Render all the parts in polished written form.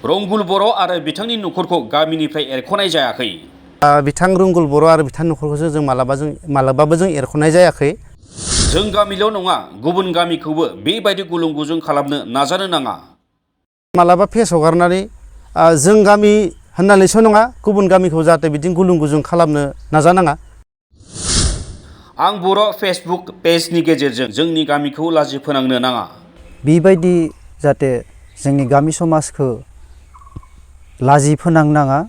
रंगुल बर' आरो बिथांनि नखरखौ गामिनिफ्राय एरख'नाय जायाखै। बिथां रंगुल बर' आरो बिथांनि नखरखौ जों मालाबाबो जों एरख'नाय जायाखै। जों गामिल' नङा, गुबुन गामिखौबो बेबायदि गुलुं गुजुं खालामनो नाजानो नाङा। मालाबा फेस हगारनानै जों गामि होननानैसो नङा, गुबुन गामिखौ जाहाथे बिदिनो गुलुं गुजुं खालामनो नाजानाङा। आं बर' फेसबुक पेजनि गेजेरजों जोंनि गामिखौ लाजि फोनांनो नाङा। बेबायदि जाहाथे जोंनि गामि समाजखौ लाजि फोनांनाङा।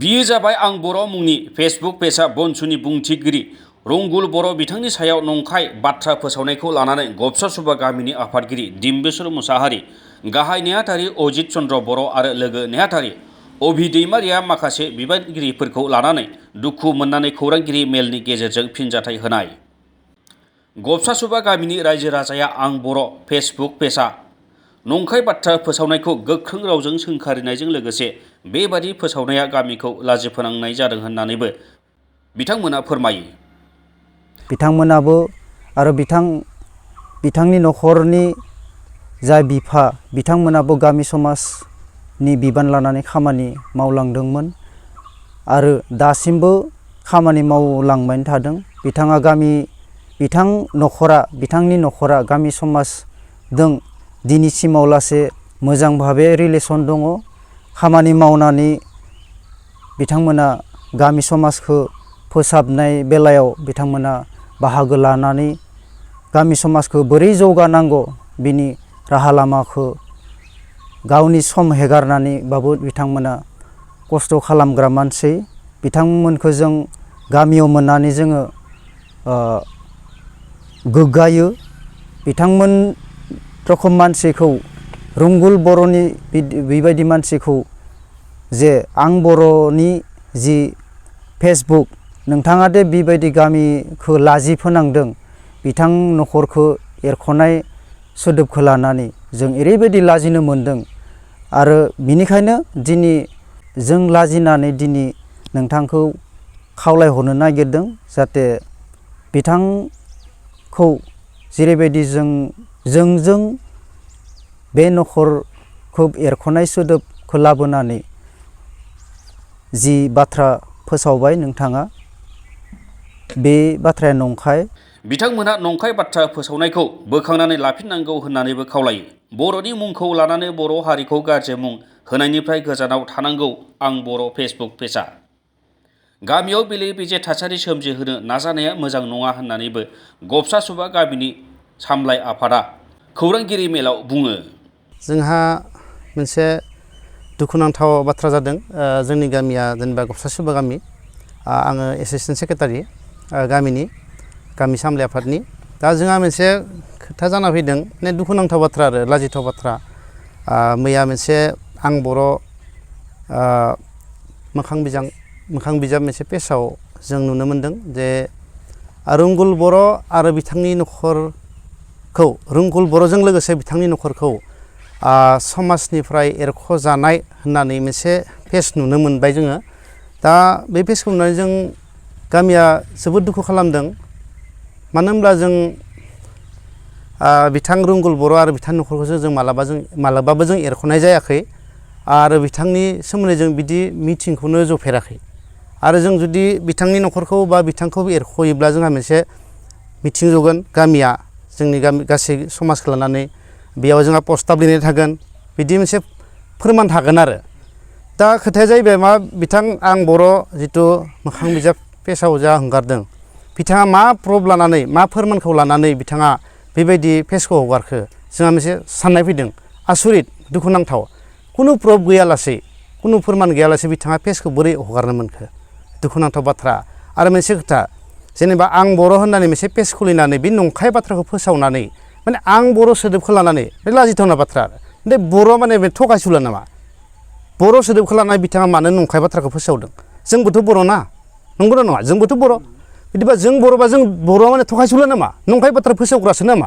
बियो जाबाय आं बर' मुंनि फेसबुक पेजआ बनसुनि बुंथिगिरि रंगुल बर' बिथांनि सायाव नंखाय बाथ्रा फोसावनायखौ लानानै गबसा सुबा गामिनि आफादगिरि दिम्बेश्वर मुसाहारि, गाहाय नेहाथारि अजित चन्द्र बर' आरो लोगो नेहाथारि अभि दैमारिया माखासे बिबानगिरिफोरखौ लानानै दुखु मोननानै खौरांगिरि मेलनि गेजेरजों फिनजाथाय होनाय। गबसा सुबा गामिनि रायजो राजाया आं बर' फेसबुक पेजआ नंखाय बाथ्रा फोसावनायखौ गोख्रों रावजों सोंखारिनायजों लोगोसे बेबादि फोसावनाया गामिखौ लाजि फोनांनाय जादों होननानैबो बिथांमोना फोरमायो। बिथांमोनाबो आरो बिथांनि नखरनि जा बिफा बिथांमोनाबो गामि समाजनि बिबान लानानै खामानि मावलांदोंमोन आरो दासिमबो खामानि मावलांबाय थादों। बिथांनि नखरा गामि समाजजों दिनैसिमाव लासे मोजां भाबे रिलेसन दङ। खामानि मावनानै बिथांमोना गामि समाजखौ फोसाबनाय बेलायाव बिथांमोना बाहागो लानानै गामि समाजखौ बोरै जौगानांगौ बिनि राहा लामाखौ गावनि सम हेगारनानैबाबो बिथांमोना खस्थ' खालामग्रा मानसि। बिथांमोनखौ जों गामियाव मोननानै जोङो गोग्गायो। बिथांमोन रखम मानसिखौ, रंगुल बर'नि बेबायदि मानसिखौ जे आं बर'नि जि फेसबुक, नोंथाङा दे बेबायदि गामिखौ लाजि फोनांदों, बिथां नखरखौ एरख'नाय सोदोबखौ लानानै जों ओरैबायदि लाजिनो मोनदों आरो बिनिखायनो दिनै जों लाजिनानै दिनै नोंथांखौ खावलायहरनो नागिरदों जाहाथे बिथांखौ जेरैबायदि जोंजों बे नखरखौ एरख'नाय सोदोबखौ लाबोनानै जि बाथ्रा फोसावबाय नोंथाङा, बे बाथ्राया नंखाय। बिथांमोनहा नंखाय बाथ्रा फोसावनायखौ बोखांनानै लाफिननांगौ होननानैबो खावलायो। बर'नि मुंखौ लानानै बर' हारिखौ गाज्रि मुं होनायनिफ्राय गोजानाव थानांगौ आं बर' फेसबुक पेजआ। गामियाव बेले बेजे थासारि सोमजिहोनो नाजानाया मोजां नङा होननानैबो गबसा सुबा गामिनि सामलाय आफादा खौरांगिरि मेलाव बुङो। जोंहा मोनसे दुखुनांथाव बाथ्रा जादों। जोंनि गामिया जेनेबा गबसा सुबा गामि, आङो एसिस्टेन्ट सेक्रेटारि गामि सामलाय आफादनि। दा जोंहा मोनसे खोथा जाना फैदों, माने दुखुनांथाव बाथ्रा आरो लाजिथाव बाथ्रा। मैया मोनसे आं बर' मोखां बिजाब मोनसे पेजआव जों नुनो मोनदों जे रंगुल बर' आरो बिथांनि नखरखौ, रंगुल बर'जों लोगोसे बिथांनि नखरखौ समाजनिफ्राय एरख'जानाय होननानै मोनसे पेज नुनो मोनबाय जोङो। दा बे पेजखौ नुनानै जों गामिया जोबोद दुखु खालामदों। मानो होनब्ला जों बिथां रंगुल बर' आरो बिथांनि नखरखौसो जों मालाबाबो जों एरख'नाय जायाखै आरो बिथांनि सोमोन्दै जों बिदि मिथिंखौनो जफेराखै। आरो जों जुदि बिथांनि नखरखौ बा बिथांखौ एरख'योब्ला जोंहा मोनसे मिथिं जगोन गामिया, जोंनि गामि गासै समाजखौ लानानै बेयाव जोंहा प्रस्ताब लिरनाय थागोन, बिदि मोनसे फोरमान थागोन आरो। दा खोथाया जाहैबाय मा, बिथां आं बर' जिथु मोखां बिजाब पेजआव जा हगारदों, बिथाङा मा प्रुफ लानानै, मा फोरमानखौ लानानै बिथाङा बेबायदि पेजखौ हगारखो, जोंहा मोनसे साननाय फैदों। आसरित, दुखुनांथाव, खुनु प्रुफ गैयालासे, खुनु फोरमान गैयालासे बिथाङा पेजखौ बोरै हगारनो मोनखो, दुखुनांथाव बाथ्रा। आरो मोनसे खोथा, जेनेबा आं बर' होननानै मोनसे पेज खुलिनानै बे नंखाय बाथ्राखौ फोसावनानै, माने आं बर' सोदोबखौ लानानै, बे लाजिथावना बाथ्रा। बे बर' माने बे थगायसुला नामा? बर' सोदोबखौ लानानै बिथाङा मानो नंखाय बाथ्राखौ फोसावदों? जोंबोथ' बर' ना, नंगौना नङा? जोंबोथ' बर'। बिदिबा जों बर'बा जों बर'आ माने थगायसुला नामा? नंखाय बाथ्रा फोसावग्रासो नामा?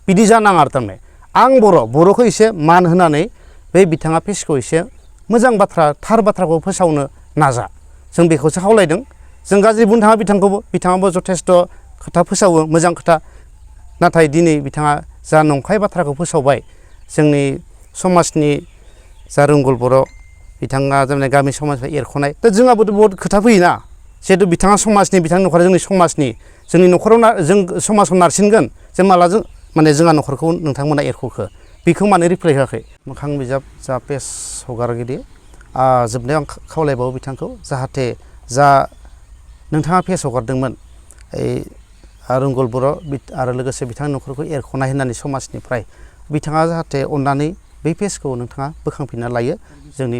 बिदि जानाङा आरो थारमाने। आं बर'खौ एसे मान होनानै बे बिथाङा पेजखौ एसे मोजां बाथ्रा, थार बाथ्राखौ फोसावनो नाजा, जों बेखौसो खावलायदों। जों गाज्रि बुंनो थाङा बिथाङाबो जथेस्थ' खोथा फोसावो, मोजां खोथा। नाथाय दिनै बिथाङा जा नंखाय बाथ्राखौ फोसावबाय, जोंनि समाजनि जा रंगुल बर' बिथाङा जोंनि गामि समाजनिफ्राय एरख'नाय दा जोंहाबोथ' बहुद खोथा फैयोना जिहेतु बिथाङा समाजनि बिथांनि न'खरा जोंनि समाजनि जोंनि न'खराव जों समाजाव नारसिनगोन जे माला जों माने जोंहा न'खरखौ नोंथांमोना एरख'खो बेखौ मानो रिप्लाइ होआखै मोखां बिजाब जा पेज हगारगिरि जोबनायाव आं खावलायबावो बिथांखौ जाहाथे जा नोंथाङा पेज हगारदोंमोन रंगुल बर' आरो लोगोसे बिथांनि न'खरखौ एरख'नाय होननानै समाजनिफ्राय बिथाङा जाहाथे अननानै बै पेजखौ नोंथाङा बोखांफिनना लायो जोंनि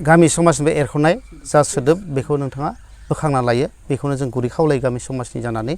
गामि समाजनिफ्राय एरख'नाय जा सोदोब बेखौ नोंथाङा बोखांना लायो बेखौनो जों गुरै खावलायो गामि समाजनि जानानै